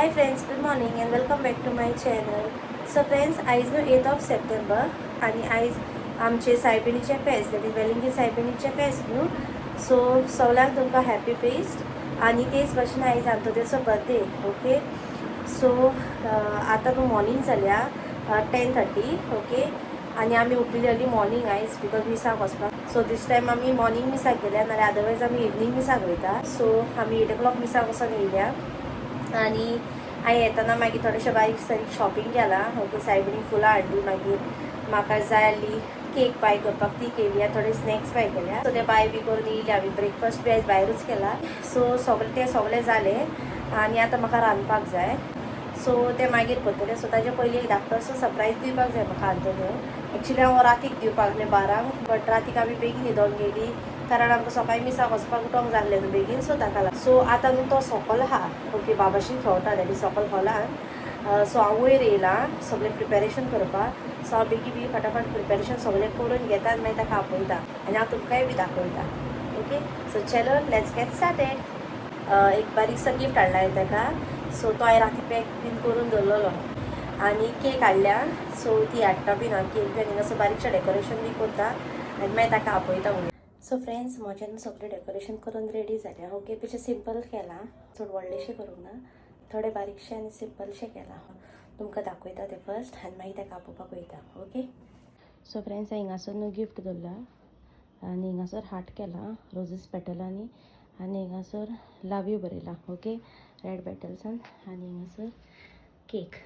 Hi friends, good morning and welcome back to my channel. So friends, आयज न्हू 8th of September आनी आयज आमचे सायबिणीचें फेस्त, that is वेलिंगी सायबिणीचें फेस्त न्हू. सो सगल्यांक तुमकां हॅपी फेस्ट. आनी तेच भाशेन आयज आंतोनेचो बर्थडे. ओके, सो आतां न्हू मॉर्निंग जाल्या 10:30. ओके, आनी आमी उठलेली अर्ली मॉर्निंग आयज because मिसाक वचपाक. सो दीस टायम आमी मॉर्निंग मिसाक गेल्या, नाल्यार अदरवायज आमी इवनींग मिसाक वयता. सो आमी 8 o'clock मिसाक वचोन येयल्या आनी हांवें येताना मागीर थोडेशें बारीक सारीक शॉपिंग केलां. ओके, सायबिणी फुलां हाडली, मागीर म्हाका जाय आसली केक बाय करपाक ती केली आनी थोडे स्नॅक्स बाय केल्या. सो ते बाय बी करून येयले आमी. ब्रेकफास्ट बी आयज भायरूच केला. सो सगळें तें सगळें जालें आनी आतां म्हाका रांदपाक जाय. सो तें मागीर करतलें. सो ताजे पयलीं एक धाकटोसो सरप्रायज दिवपाक जाय म्हाका आंतोनियो. एक्चुली हांव रातीक दिवपाक आसलें 12, बट रातीक आमी बेगीन न्हिदोन गेली कारण आमकां सकाळीं मिसाक वचपाक उठोंक जाय आसलें न्हू बेगीन. सो ताका लागून. सो आतां न्हू तो सोकोल आहा. ओके, बाबाशीन खेळटा, that is सोकोल हॉलान. सो हांव वयर येयलां सगळें प्रिपेरेशन करपाक. सो हांव बेगीन बेगीन फटाफट प्रिपेरेशन सगळें करून घेता आनी मागीर ताका आपयता आनी हांव तुमकांय बी दाखयता. ओके, सो चलो let's get started. एक बारीकसो गिफ्ट हाडला हांवें ताका. सो तो हांवें राती पॅक बीन करून दवरलेलो आनी केक हाडल्या. सो ती हाडटा बीन हांव केक बी आनी असो बारीकशें डेकोरेशन बी करता आनी मागीर ताका आपयता म्हणून. सो फ्रेंड्स, म्हज्यान सगळें डेकोरेशन करून रेडी जालें. ओके, मातशें सिंपल केलां, चड व्हडलेंशें करूंक ना, थोडें बारीकशें आनी सिंपलशें केलां. तुमकां दाखयता तें फर्स्ट आनी मागीर ताका आपोवपाक वयता. ओके, सो फ्रेंड्स, हिंगासर न्हू गिफ्ट दवरला आनी हिंगासर हार्ट केला रोजीस पेटलांनी आनी हिंगासर लव you बरयला. ओके, रेड पेटल्सान आनी हिंगासर केक.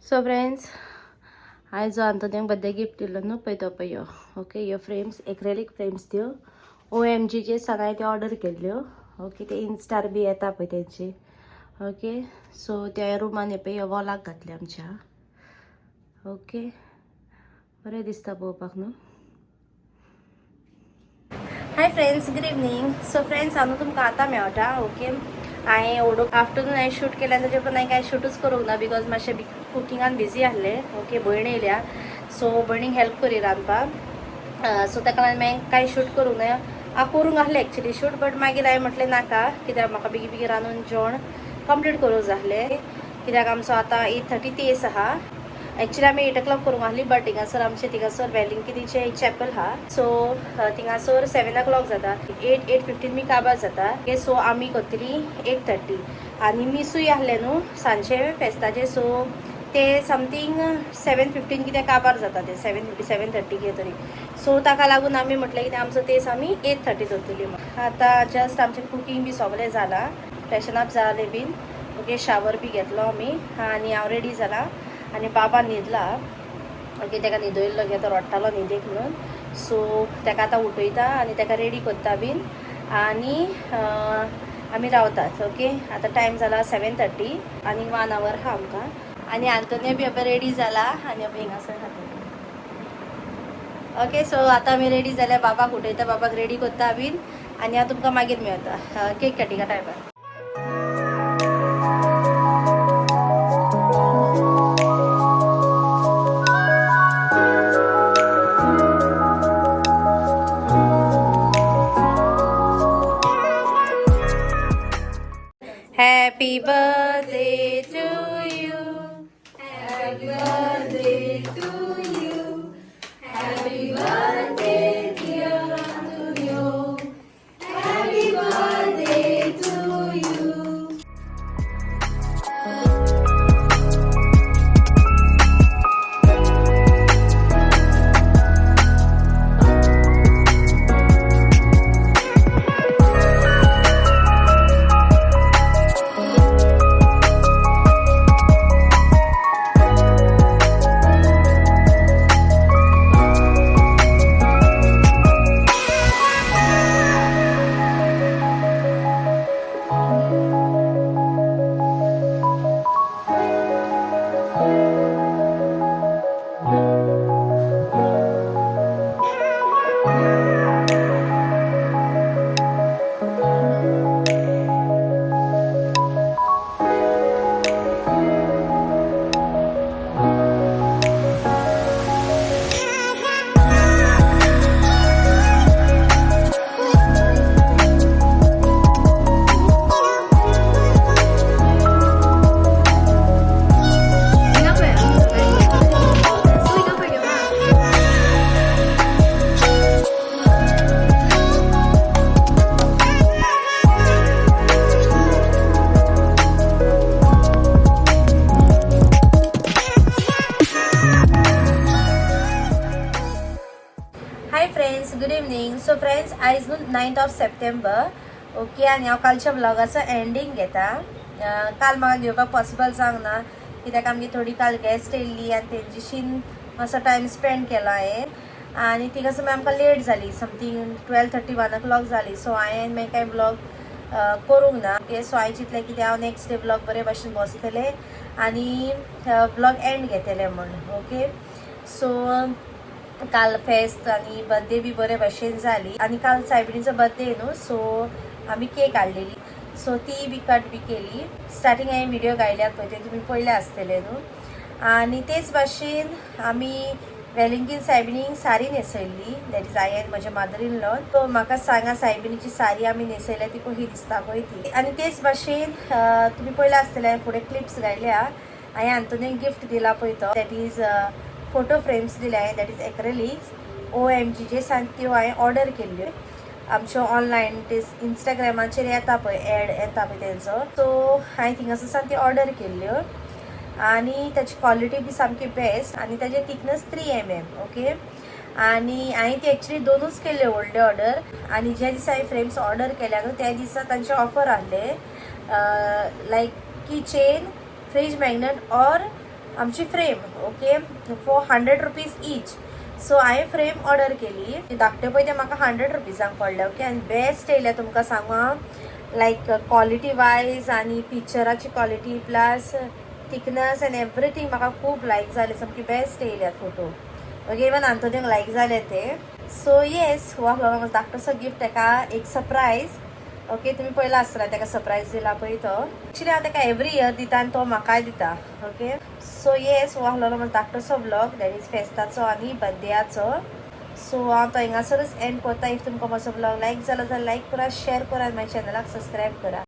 सो फ्रेंड्स, आयज जो आंतोनियाक बर्थडे गिफ्ट दिलो न्हू पळय तो पळय ह्यो. ओके, ह्यो फ्रेम्स एक्रेलीक फ्रेम्स त्यो OMGचे हांवें त्यो ऑर्डर केल्ल्यो. ओके, ते इन्स्टार बी येता पळय तेंची. ओके, सो त्या रुमान हे पळय ह्यो वॉलाक घातले आमच्या. ओके, बरें दिसता पळोवपाक न्हू. Hi friends, good evening. So friends, हांव न्हू तुमकां आतां मेळटा. ओके, हांवें एवढो आफ्टरनून हांवें शूट केलें आनी ताजे उपरांत हांवें कांय शूटूच करूंक ना because मातशें कुकिंगान बिजी आसलें. ओके, भयण येयल्या सो भयणीक हेल्प करी रांदपाक. सो ताका लागून हांवें कांय शूट करूंक ना. हांव करूंक आसलें एक्चुली शूट, बट मागीर हांवें म्हटलें नाका, कित्याक म्हाका बेगीन बेगीन रांदून जेवण कंप्लीट करूंक जाय आसलें, कित्याक आमचो आतां 8:30 तेस आहा. एक्चुली आमी 8 o'clock करूंक आसली, बट थिंगासर आमचें थिंगासर वेलिंगकिनीचें चॅपल आहा. सो थिंगासर 7 o'clock जाता, 8 8:15 बी काबार जाता. ओके, सो आमी करतली 8:30 आनी मिसूय आसलें न्हू सांजचे फेस्ताचें. सो ते समथींग 7:15 कितें काबार जाता, ते 7:50 7:30 कितें तरी. सो ताका लागून आमी म्हटलें कितें आमचो तेस आमी 8:30 दवरतली. आतां जस्ट आमचें कुकींग बी सगळें जालां, फ्रेशन अप जालें बीन. ओके, शावर बी घेतलो आमी आनी हांव रेडी जाला आनी बाबा न्हिदला. ओके, ताका न्हिदयल्लो की आतां रडटालो न्हिदेक म्हणून. सो ताका आतां उठयता आनी ताका रेडी करता बीन आनी आमी रावतात. ओके, आतां टायम जाला 7:30 आनी 1 our आहा आमकां. आनी आंतोनियो बी आतां रेडी जाला आनी आमी हिंगासर खाता. ओके, सो आतां आमी रेडी जाल्या, बाबाक उठयता, बाबाक रेडी करता बीन आनी हांव तुमकां मागीर मेळता केक कटिंगा टायमार. Happy birthday to you. Happy birthday to you. Happy birthday, dear Antonio. Happy birthday to you. Hi friends, good evening. So friends, आयज न्हू 9th of September. Okay, आनी हांव कालच्या व्लॉगाचो एंडींग घेता. काल म्हाका घेवपाक पॉसिबल जावंक ना कित्याक आमगे थोडी काल गेस्ट येयल्ली आनी तेंच्याशीन मातसो टायम स्पेंड केलो हांवें आनी थिंगासर मागीर आमकां लेट जाली, समथींग 12:30 1 o'clock जाली. सो हांवें मागीर कांय व्लॉग करूंक ना. ओके, सो हांवें चिंतलें कितें हांव नेक्स्ट डे व्लॉग बरे भाशेन बसतलें आनी व्लॉग एंड घेतलें म्हूण. ओके, सो काल फेस्त आनी बर्थडे बी बरे भाशेन जाली आनी काल सायबिणीचो बर्थडे न्हू, सो आमी केक हाडलेली, सो ती बी कट बी केली. स्टार्टींग हांवें व्हिडिओ घायल्यात पळय, ते तुमी पळयले आसतले न्हू. आनी तेच भाशेन आमी वेलिंगीन सायबिणीक सारी न्हेसयल्ली, that is I आनी म्हज्या मदर इन लॉ. सो म्हाका सांगा, सायबिणीची सारी आमी न्हेसयल्या ती कशी दिसता पळय ती. आनी तेच भाशेन तुमी पळयले आसतले, हांवें फुडें क्लिप्स घायल्या, हांवें आंतोनीक गिफ्ट दिला पळय तो, that is photo frames दिले हांवें, that is acrylics. OMG जे सान त्यो हांवें ऑर्डर केल्ल्यो आमच्यो ऑनलायन, ते इंस्टाग्रामाचेर येता पळय, एड येता पळय तेंचो, सो हांवें थिंगासर सान त्यो ऑर्डर केल्ल्यो आनी ताची क्वॉलिटी बी सामकी बेस्ट आनी ताजे थिकनस 3 mm. ओके, आनी हांवें ती एक्चुली दोनूच केल्ल्यो व्हडल्यो ऑर्डर आनी ज्या दिसा हांवें फ्रेम्स ऑर्डर केल्या न्हू त्या दिसा तांचे ऑफर आहले, लायक की चेन, फ्रीज मॅग्नेट ऑर आमची frame, okay, for ₹100 each. So हांवें फ्रेम ऑर्डर केली धाकटे पळय, ते म्हाका 100 रुपीजांक पडले. ओके, आनी बेस्ट येयल्या, तुमकां सांगू हांव, लायक क्वॉलिटी वायज आनी पिक्चराची quality plus thickness and everything म्हाका खूब लायक जालें. सामकी बेस्ट येयल्या फोटो. ओके, इवन आंतोनीक लायक जाले ते. सो येस, हो आसलो म्हजो धाकटोसो गिफ्ट ताका एक सरप्रायज. ओके, तुमी पळयला आसतला ताका सरप्रायज दिला पळय तो. एक्चुली हांव ताका एवरी इयर दिता आनी तो म्हाकाय दिता. ओके, सो येस, हो आसलेलो म्हजो धाकटोसो व्लॉग, that is फेस्ताचो आनी बर्थडेयाचो. सो हांव तो हिंगासरूच एंड करता. If तुमकां म्हजो व्लॉग लायक जालो जाल्यार लायक करा, शेअर करा आनी म्हाज्या चॅनलाक सबस्क्रायब करा.